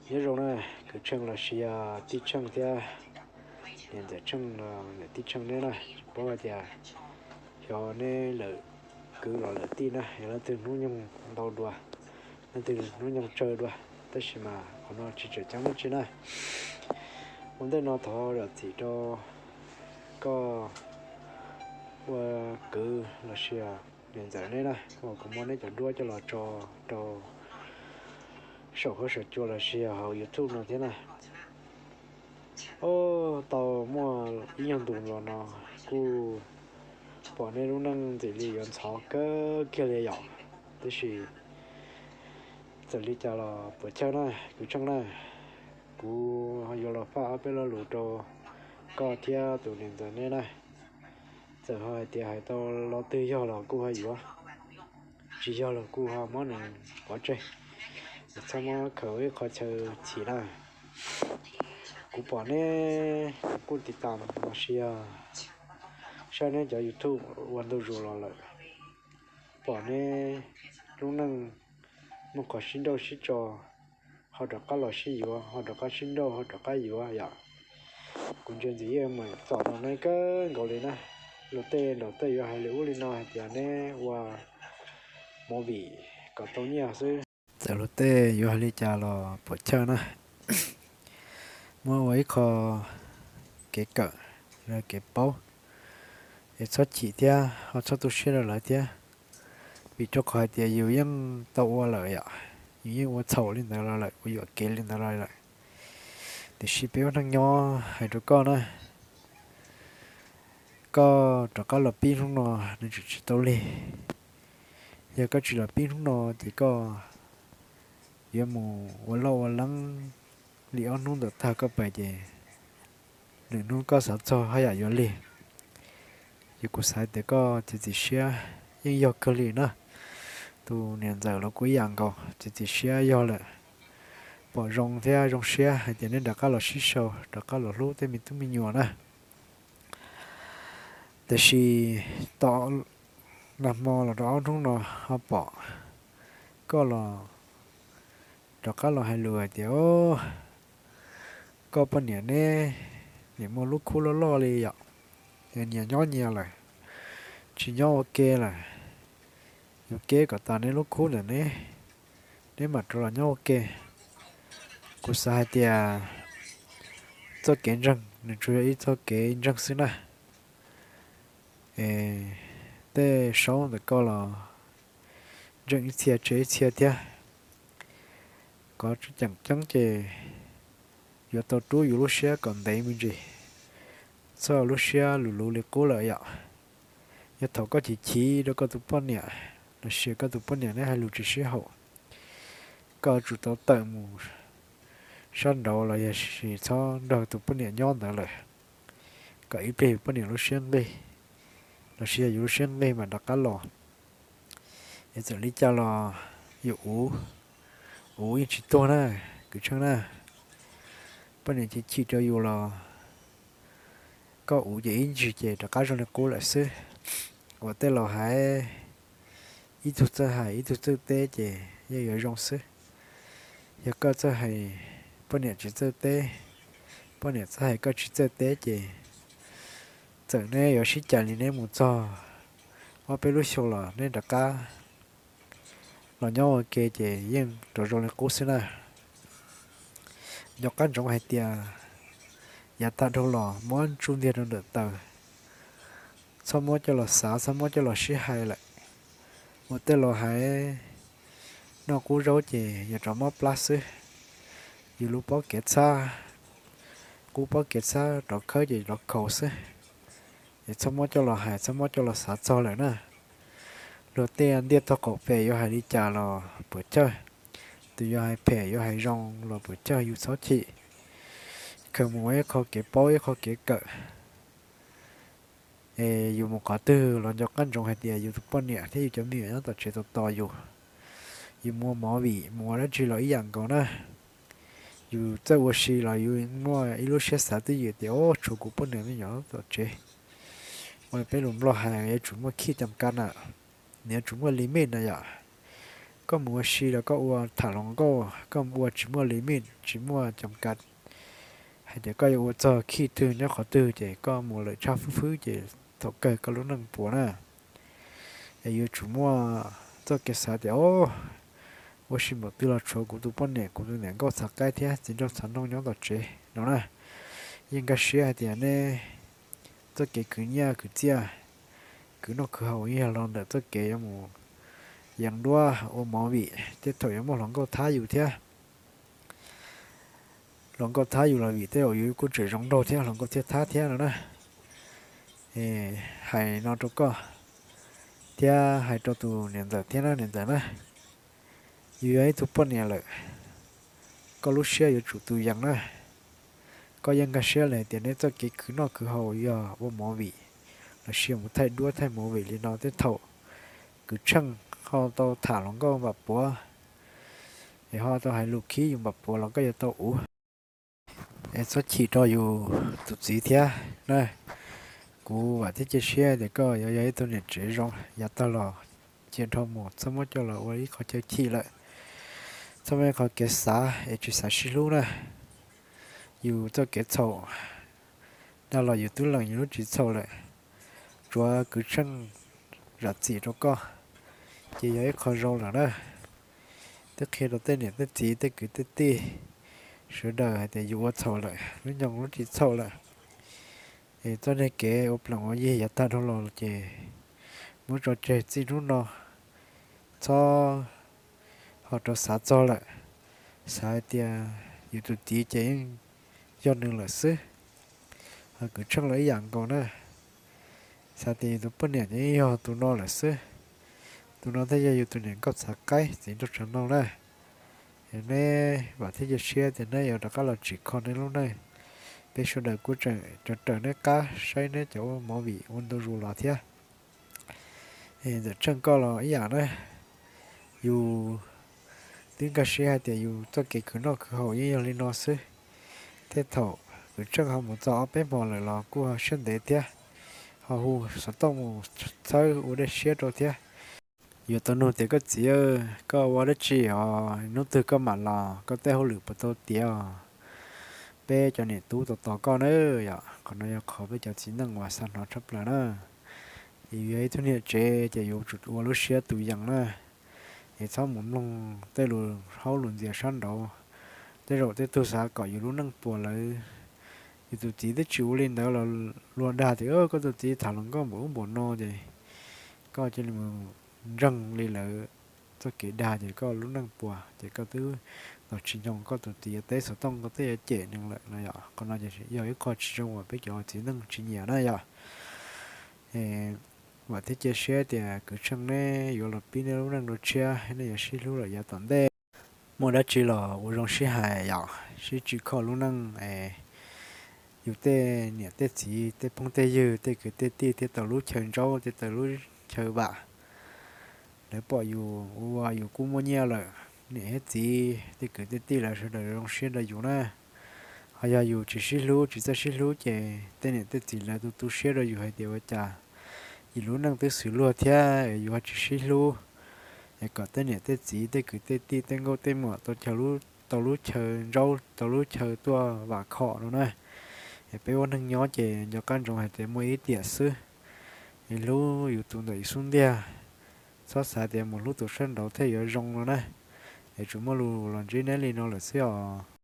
Nyob zoo na, kwv Tsheej los sis yog tij Tsheej thiab niam ntxawm Tsheej los niam tij Tsheej neb na, tsis paub hais tias xyov neb lawm kwv los lawm tij na, yog leej twg hnub nyoog ntau dua, leej twg hnub nyoog tsawg dua, tab sis mas qhov no tsis tseem ceeb dab tsi na. Ua ntej no thov zam txim rau koj ua kwv los sis niam ntxawm neb na, uas kuv muab neb cov duab coj los tso rau saum huab saum cua los sis hauv YouTube no thiab na. Ub, tau muaj ib nyuag ntus los no kuj pom neb lub neej ntxim li yuav ntxhov kawg kiag li yom, tab sis txawm li cas los puas chawj na, kwv Tsheej na, kuv yuav los faj ob peb lo lus rau koj thiab tus niam ntxawm neb na. Txawm ho hais tias hais tau lo twg yog los kuj ho yuav, tsis yog los kuj ho muab nws pov tseg, txhob muab khaws ua ib qho chaw chim na. Kuv pom neb kuj tiv tam los sis yog saib neb cov YouTube ua ntu zus los lawm, pom neb lub neej muaj qhov sib nrauj sib tso, ho rov qab los sib yuav, ho rov qab sib nrauj, ho rov qab yuav yom. Kuv ntsia ntxiv yeej meem txom nyem neb kawg nkaus li na. Luag tej nraum tej yuav hais li ub li no hais tias neb ua movie kom tau nyiaj xwb. Txawm luag tej yuav hais li cas los puas chawj na. Muab ua ib qho kev kawm, kev paub, es txhob chim thiab ho txhob tu siab rau lawv thiab. Vim rau qhov hais tias yus yeej tau ua lawm yom, yus yeej ua txhaum li ntawd los lawm, ua yuam kev li ntawd los lawm. Tiam sis peb ua neej nyob hais rau koj na, koj rov qab los pib hnub no nws tseem tsis tau lig. Yog koj tsis los pib hnub no ces koj yuav mus ua loj ua leeb li ob hnub ntawm tag koj pais ces lwm hnub koj xav txog haj yam yuav lig. Ces kuv xav tias koj txiav txim siab yeej yog kawg li na. Tus niam ntxawm los kuj ib yam nkaus, txiav txim siab yog lawm, pom zoo thiab zoo siab hais tias neb rov qab los sib sau, rov qab los hlub tej me tub me nyuam na. Tiam sis tom nag hmo los rau ob hnub no ho pom koj los rov qab los hais lus hais tias, o, koj poj niam neb nim muaj lub khub loj loj li yom, nyias nyob nyias lawm, tsis nyob ua ke lawm, yuav keb kom tas neb lub khub ntawm neb, neb mam rov los nyob ua ke. Kuv xav hais tias txoj kev ntseeg nws tsuas yog ib txoj kev ntseeg xwb na. Tej saub ntawm koj los ntseeg ib txhia tseg ib txhia thiab. Qhov tseem ceeb ces yuav tau rub yus lub siab kom ntev me ntsis, txhob lub siab luv luv li qub lawm yom. Yog thaum koj chim chim rau koj tus poj niam los sis koj tus poj niam neb hais lus tsis sib haum, koj yuav tsum tau tawm mus sab nraud los yog tsis txhob nrog tus poj niam nyob ntawd lawm, kom ib pliag yus poj niam lub siab nqig, los sis yog yus lub siab nqig mam rov qab los. Es txawm li cas los yus uv, uv yeej tsis tuag na, kwv Tsheej na. Poj niam chim chim rau yus los koj uv ces ib ntsis ces rov qab zoo li qub lawm xwb. Ua tej laus hais, ib tug txawj hais ib tug txawj teb ces yeej yuav zoo xwb. Yog koj txawj hais, poj niam tsis txawj teb, poj niam txawj hais koj tsis txawj teb ces txawm neb yuav sib cais li neb mus txog ob peb lub xyoo los neb rov qab los nyob ua ke ces yeej rov zoo li qub xwb na. Nco qab ntsoov hais tias yav tag dhau los muab ntsuj ntiag rau ntawm taws, txhob muab coj los xav, txhob muab coj los sib hais lawm. Ua tej laus hais, noj qub zaub ces yuav rov mob plab xwb. Yus lub pob kev txhab, qub pob kev txhab rov khawb ces rov khaus xwb. Es txhob muab coj los hais, txhob muab coj los xav txog lawm na. Luag tej ntiaj tog qaum pem yuav hais li cas los puas chawj, tus yuav hais phem yuav hais zoo los puas chawj, yus txhob chim. Khaws mus ua ib qho kev paub ib qho kev kawm. Es yus mus qhov twg los nco qab ntsoov hais tias yus tus poj niam thiab yus cov me nyuam nyob tom tsev tos tos yus. Yus mus ua movie mus ua dab tsi los ib yam nkaus na. Yus txawj ua si los yus muaj ib lub siab xav twj ywm tias, o, tshuav kuv poj niam me nyuam tom tsev. Ua peb lus Nplog hais yuav tsum muaj khij cam kas na, nws yuav tsum muaj limit na yom. koj mus ua si los koj ua tham hluas nkauj, koj ua tsis muaj limit, tsis muaj coo kav, hais tias koj yuav ua txog khij twg nyob qhov twg ces koj mus lawm tshaj fwb fwb ces thaum kawg koj lub neej puas na. Es yuav tsum muaj txoj kev xav tias, o, ua si npaum twg los tshuav kuv tus poj niam, kuv tus niam nkauj txhav qaib thiab txiv nraug txhav noog nyob tom tsev no na. Yeej nkag siab hais tias neb txoj kev khwv nyiaj khwv txiaj, khwv noj khwv haus yeej yog los ntawm txoj kev yuav mus yees duab ua movie tej thaum yuav muaj hluas nkauj thab yus thiab. Hluas nkauj thab yus los vim tej zaum yus kuj tseem zoo nraug thiab hluas nkauj thiaj thab thiab no na. Hais no rau koj thiab hais rau tus niam ntxawm thiab na, niam ntxawm na, yus yog ib tug poj niam lawm, koj lub siab yuav tsum tu yees na. Koj yeej nkag siab li hais tias neb txoj kev khwv noj khwv haus yog ua movie los sis mus thaij duab thaij movie li no tej thaum kwv tsheej ho tau tham hluas nkauj npam puav, es ho tau hais lus khib yus npam puav los koj yuav tau uv. Es txhob chim rau yus tus txiv thiab na. Kuv vam thiab cia siab tias koj yuav yog ib tug niam tsev zoo yav tag los, cia dhau mus txhob muab coj los ua ib qho chaw chim lawm. Txhob muaj ib qho kev xav es tsis xav sib hlub na. Yus txoj kev txhaum, dag los yus twb lees yus lub tsis txhaum lawm, tsuav kwv tsheej zam txim rau koj, ces yog ib qho zoo lawm na. Twb qhia rau tej niam tej txiv tej kwv tej tij sawv daws hais tias yus ua txhaum lawm, lub nyoog lub tsis txhaum lawm. Es txoj niag kev ua plees ua yig yav tag dhau los ces muab tso tseg txij hnub no, txhob ho rov xav txog lawm. Xav hais tias yus tus txiv ces yeej yog nws lawm xwb, ho kwv tsheej los ib yam nkaus na. Xav tias yus tus poj niam ces yeej yog tus no lawm xwb, tus no thiaj yog yus tus niam nkauj txhav qaib txiv nraug tsav noog na. Neb vam thiab cia siab tias neb yuav rov qab los tsim kho neb lub neej. Peb sawv daws kuj tseem raws neb qab saib neb cov ua movie ua ntu zus los thiab. Ntxawm Tsheej koj los ib yam na, yus twb nkag siab hais tias yus txoj kev khwv noj khwv haus yeej yog li no xwb. Tej thaum kwv Tsheej ho mus txog ob peb hmo lawm los kuj ho siab ntev thiab, ho hu xov tooj mus txhawb ua dej siab rau thiab. Yuav tau nug tias koj txiv, koj ua dab tsi os, hnub twg koj mam los, koj tej hauj lwm puas tau tiav os? Peb cov niam tub tos tos koj na. Yom, qhov no yog qhov peb cov txiv neej uas xav hnov tshaj plaws na. Es yus yog ib tug niam tsev ces yuav tsum ua lub siab tus yees na, es txhob mus mloog tej lus haub lus ntxias sab nraud. Tej zaum tej tug xav kom yus lub neej puas lawm, yus tus txiv twb tsis ua li ntawd los luag dag tias koj tus txiv tham hluas nkauj npaum ub npaum no ces koj cia li mus ntseeg li lawv txoj kev dag ces koj lub neej puas ces koj twb tos tsis nyoog koj tus txiv yuav teb xov tooj koj twb yuav cem nws lawm no yom. Qhov no ces yog ib qho tsis zoo uas peb cov txiv neej tsis nyiam na yom. Vam thiab cia siab tias kwv Tsheej neb yuav los pib neb lub neej dua tshiab, nej yuav sib hlub lawm yav tom ntej. Muaj dab tsi los ua zoo sib hais yom, sib tsim kho lub neej es yus tej niam tej txiv tej phooj tej ywg tej kwv tej tij thiaj tau lub chaw ntsaub thiaj tau lub chaw vam. Lawv pom yus ua yus kuj muaj nyiaj lawm, niam thiab txiv tej kwv tej tij lawv sawv daws zoo siab rau yus na. Ho yog yus tsis sib hlub tsis txawj sib hlub ces tej niam tej txiv lawv tu tu siab rau yus hais tias ua cas yus lub neej twb xws luag thiab yus ho tsis sib hlub, es kom tej niam tej txiv tej kwv tej tij tej nkauj tej muam tau chaw, tau lub chaw ntsaub tau lub chaw tuaj vam khom no na. Es peb ua neeg nyob ces nco qab ntsoov hais tias muaj ib tiam xwb, es hlub yus tus ntawm yus xub ntiag, txhob xav tias mus hlub tus sab nraud thiaj yuav zoo no na. Es tsuas muaj lus los ntsib neb li no lawm xwb os.